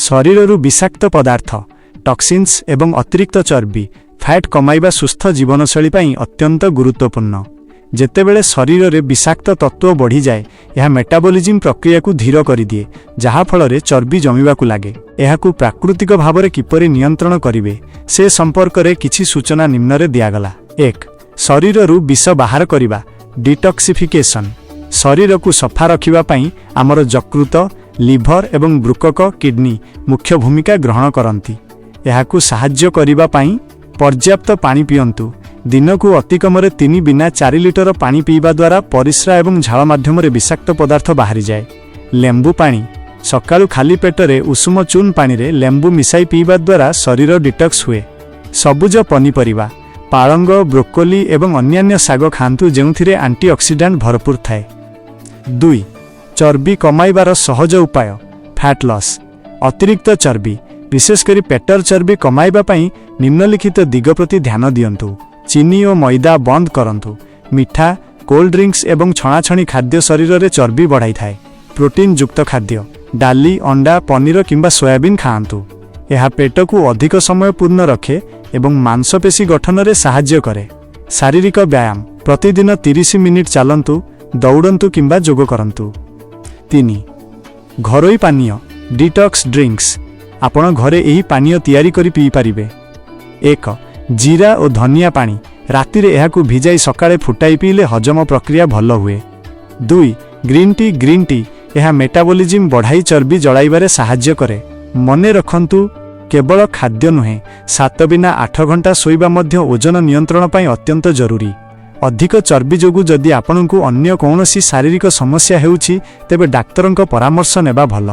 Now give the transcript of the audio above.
ଶରୀରରୁ ବିଷାକ୍ତ ପଦାର୍ଥ, ଟକ୍ସିନ୍ସ ଏବଂ ଅତିରିକ୍ତ ଚର୍ବି, ଫ୍ୟାଟ୍ କମାଇବା ସୁସ୍ଥ ଜୀବନଶୈଳୀ ପାଇଁ ଅତ୍ୟନ୍ତ ଗୁରୁତ୍ୱପୂର୍ଣ୍ଣ। ଯେତେବେଳେ ଶରୀରରେ ବିଷାକ୍ତ ତତ୍ତ୍ୱ ବଢ଼ିଯାଏ, ଏହା ମେଟାବୋଲିଜିମ୍ ପ୍ରକ୍ରିୟାକୁ ଧୀର କରିଦିଏ, ଯାହାଫଳରେ ଚର୍ବି ଜମିବାକୁ ଲାଗେ। ଏହାକୁ ପ୍ରାକୃତିକ ଭାବରେ କିପରି ନିୟନ୍ତ୍ରଣ କରିବେ, ସେ ସମ୍ପର୍କରେ କିଛି ସୂଚନା ନିମ୍ନରେ ଦିଆଗଲା। 1. ଶରୀରରୁ ବିଷ ବାହାର କରିବା, ଡିଟକ୍ସିଫିକେସନ୍। ଶରୀରକୁ ସଫା ରଖିବା ପାଇଁ ଆମର ଯକୃତ, ଲିଭର ଏବଂ ବୃକକ, କିଡନୀ ମୁଖ୍ୟ ଭୂମିକା ଗ୍ରହଣ କରନ୍ତି। ଏହାକୁ ସାହାଯ୍ୟ କରିବା ପାଇଁ ପର୍ଯ୍ୟାପ୍ତ ପାଣି ପିଅନ୍ତୁ। ଦିନକୁ ଅତିକମରେ 3 ବିନା 4 ଲିଟର ପାଣି ପିଇବା ଦ୍ୱାରା ପରିସ୍ରା ଏବଂ ଝାଳ ମାଧ୍ୟମରେ ବିଷାକ୍ତ ପଦାର୍ଥ ବାହାରିଯାଏ। ଲେମ୍ବୁ ପାଣି। ସକାଳୁ ଖାଲି ପେଟରେ ଉଷୁମ ଚୁନ୍ ପାଣିରେ ଲେମ୍ବୁ ମିଶାଇ ପିଇବା ଦ୍ୱାରା ଶରୀର ଡିଟକ୍ସ ହୁଏ। ସବୁଜ ପନିପରିବା, ପାଳଙ୍ଗ, ବ୍ରୋକୋଲି ଏବଂ ଅନ୍ୟାନ୍ୟ ଶାଗ ଖାଆନ୍ତୁ, ଯେଉଁଥିରେ ଆଣ୍ଟିଅକ୍ସିଡାଣ୍ଟ ଭରପୁର ଥାଏ। 2. ଚର୍ବି କମାଇବାର ସହଜ ଉପାୟ, ଫ୍ୟାଟ୍ ଲସ୍। ଅତିରିକ୍ତ ଚର୍ବି, ବିଶେଷ କରି ପେଟର ଚର୍ବି କମାଇବା ପାଇଁ ନିମ୍ନଲିଖିତ ଦିଗ ପ୍ରତି ଧ୍ୟାନ ଦିଅନ୍ତୁ। ଚିନି ଓ ମଇଦା ବନ୍ଦ କରନ୍ତୁ। ମିଠା, କୋଲ୍ଡ ଡ୍ରିଙ୍କସ୍ ଏବଂ ଛଣାଛଣି ଖାଦ୍ୟ ଶରୀରରେ ଚର୍ବି ବଢ଼ାଇଥାଏ। ପ୍ରୋଟିନ୍ ଯୁକ୍ତ ଖାଦ୍ୟ, ଡାଲି, ଅଣ୍ଡା, ପନିର କିମ୍ବା ସୋୟାବିନ୍ ଖାଆନ୍ତୁ। ଏହା ପେଟକୁ ଅଧିକ ସମୟ ପୂର୍ଣ୍ଣ ରଖେ ଏବଂ ମାଂସପେଶୀ ଗଠନରେ ସାହାଯ୍ୟ କରେ। ଶାରୀରିକ ବ୍ୟାୟାମ। ପ୍ରତିଦିନ 30 ମିନିଟ୍ ଚାଲନ୍ତୁ, ଦୌଡ଼ନ୍ତୁ କିମ୍ବା ଯୋଗ କରନ୍ତୁ। 3. ଘରୋଇ ପାନୀୟ, ଡିଟକ୍ସ ଡ୍ରିଙ୍କସ୍। ଆପଣ ଘରେ ଏହି ପାନୀୟ ତିଆରି କରି ପିଇପାରିବେ। 1. ଜିରା ଓ ଧନିଆ ପାଣି। ରାତିରେ ଏହାକୁ ଭିଜାଇ ସକାଳେ ଫୁଟାଇ ପିଇଲେ ହଜମ ପ୍ରକ୍ରିୟା ଭଲ ହୁଏ। 2. Green tea. Green tea, ଏହା ମେଟାବୋଲିଜିମ୍ ବଢ଼ାଇ ଚର୍ବି ଜଳାଇବାରେ ସାହାଯ୍ୟ କରେ। ମନେ ରଖନ୍ତୁ, କେବଳ ଖାଦ୍ୟ ନୁହେଁ, 7 ବିନା 8 ଘଣ୍ଟା ଶୋଇବା ମଧ୍ୟ ଓଜନ ନିୟନ୍ତ୍ରଣ ପାଇଁ ଅତ୍ୟନ୍ତ ଜରୁରୀ। ଅଧିକ ଚର୍ବି ଯୋଗୁଁ ଯଦି ଆପଣଙ୍କୁ ଅନ୍ୟ କୌଣସି ଶାରୀରିକ ସମସ୍ୟା ହେଉଛି, ତେବେ ଡାକ୍ତରଙ୍କ ପରାମର୍ଶ ନେବା ଭଲ।